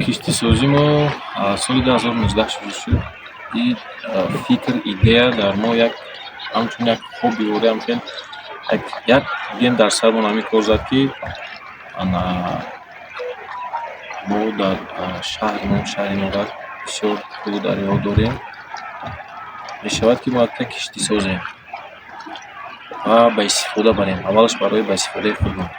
Киштисозӣ мо соли 2019 шурӯъ шуд. И фикр, идея дар мо як ҳамчун як хобби ворӣ, ҳамчун як гем дар сармон ҳамин кор зад, ки ана мо дар шаҳримон, шаҳри Норак, бисёр кӯлу дарёҳо дорем. Мешавад, ки мо якта киштӣ созем ва ба истифода барем, аввалаш барои ба истифодаи худмон.